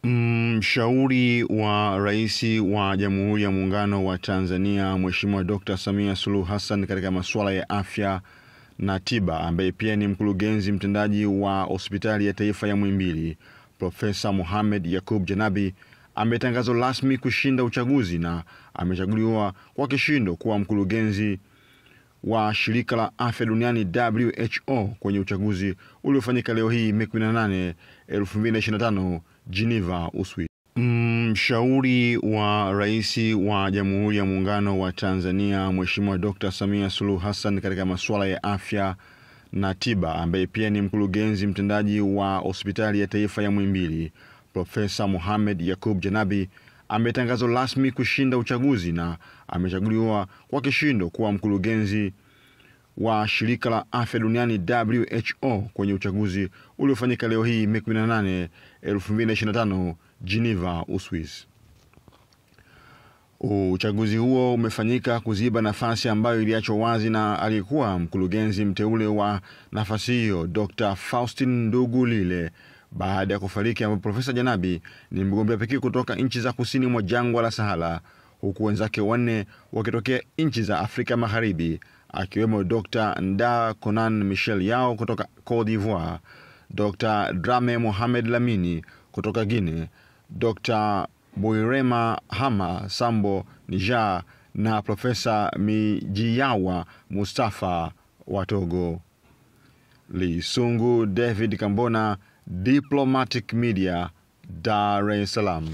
Mshauri wa Rais wa Jamhuri ya Muungano wa Tanzania Mheshimiwa Dr. Samia Suluhu Hassan katika masuala ya afya na tiba, ambaye pia ni mkurugenzi mtendaji wa Hospitali ya Taifa ya Muhimbili, Profesa Mohamed Yakub Janabi ametangazwa rasmi kushinda uchaguzi na amechaguliwa kwa kishindo kuwa mkurugenzi wa Shirika la Afya Duniani WHO kwenye uchaguzi uliofanyika leo hii Mei 18, 2025 Geneva, Uswisi. Mshauri wa Rais wa Jamhuri ya Muungano wa Tanzania Mheshimiwa Dr. Samia Suluhu Hassan katika masuala ya afya na tiba, ambaye pia ni mkurugenzi mtendaji wa Hospitali ya Taifa ya Muhimbili, Profesa Mohamed Yakub Janabi ametangazwa rasmi kushinda uchaguzi na amechaguliwa kwa kishindo kuwa mkurugenzi wa Shirika la Afya Duniani WHO kwenye uchaguzi uliofanyika leo hii Mei 18, 2025 Geneva, Uswisi. Uchaguzi huo umefanyika kuziba nafasi ambayo iliachwa wazi na aliyekuwa mkurugenzi mteule wa nafasi hiyo Dr. Faustin Ndugulile baada ya kufariki, ambapo Profesa Janabi ni mgombea pekee kutoka nchi za kusini mwa jangwa la Sahara, huku wenzake wanne wakitokea nchi za Afrika Magharibi, akiwemo Dr. Nda Konan Michel Yao kutoka Cote d'Ivoire, Dr. Drame Mohamed Lamini kutoka Guinea, Dr. Boirema Hama Sambo Niger na Profesa Mijiyawa Mustafa wa Togo. Lisungu David Kambona, Diplomatic Media, Dar es Salaam.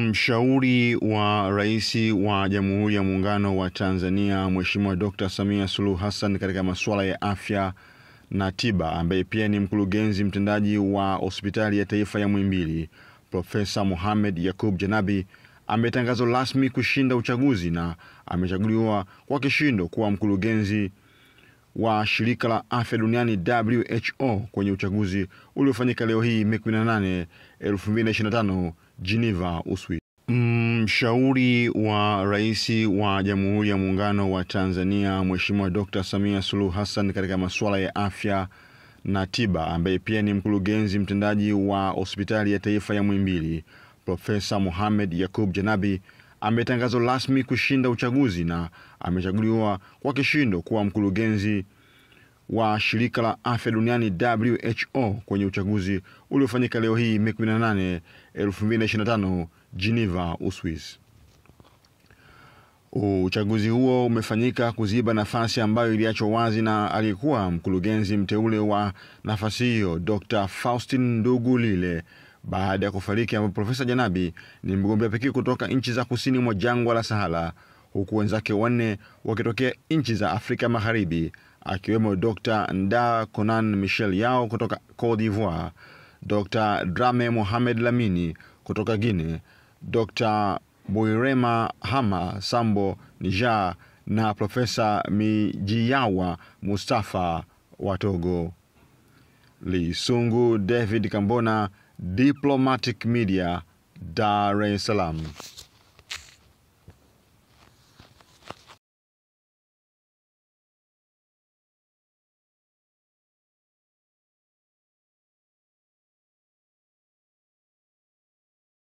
Mshauri wa Rais wa Jamhuri ya Muungano wa Tanzania Mheshimiwa Dr. Samia Suluhu Hassan katika masuala ya afya na tiba, ambaye pia ni mkurugenzi mtendaji wa Hospitali ya Taifa ya Muhimbili, Profesa Mohamed Yakub Janabi ametangazwa rasmi kushinda uchaguzi na amechaguliwa kwa kishindo kuwa mkurugenzi wa Shirika la Afya Duniani WHO kwenye uchaguzi uliofanyika leo hii Mei 18, 2025 Geneva, Uswisi. Mshauri wa Rais wa Jamhuri ya Muungano wa Tanzania Mheshimiwa Dr. Samia Suluhu Hassan katika masuala ya afya na tiba, ambaye pia ni mkurugenzi mtendaji wa Hospitali ya Taifa ya Muhimbili, Profesa Mohamed Yakub Janabi ametangazwa rasmi kushinda uchaguzi na amechaguliwa kwa kishindo kuwa mkurugenzi wa Shirika la Afya Duniani WHO kwenye uchaguzi uliofanyika leo hii Mei 18, 2025 Geneva, Uswisi. Uchaguzi huo umefanyika kuziba nafasi ambayo iliachwa wazi na aliyekuwa mkurugenzi mteule wa nafasi hiyo Dr. Faustin Ndugulile baada ya kufariki, ambapo Profesa Janabi ni mgombea pekee kutoka nchi za kusini mwa jangwa la Sahara, huku wenzake wanne wakitokea nchi za Afrika Magharibi, akiwemo Dr. Nda Konan Michel Yao kutoka Cote d'Ivoire, Dr. Drame Mohamed Lamini kutoka Guinea, Dr. Boirema Hama Sambo Niger na Profesa Mijiyawa Mustafa wa Togo. Lisungu David Kambona, Diplomatic Media, Dar es Salaam.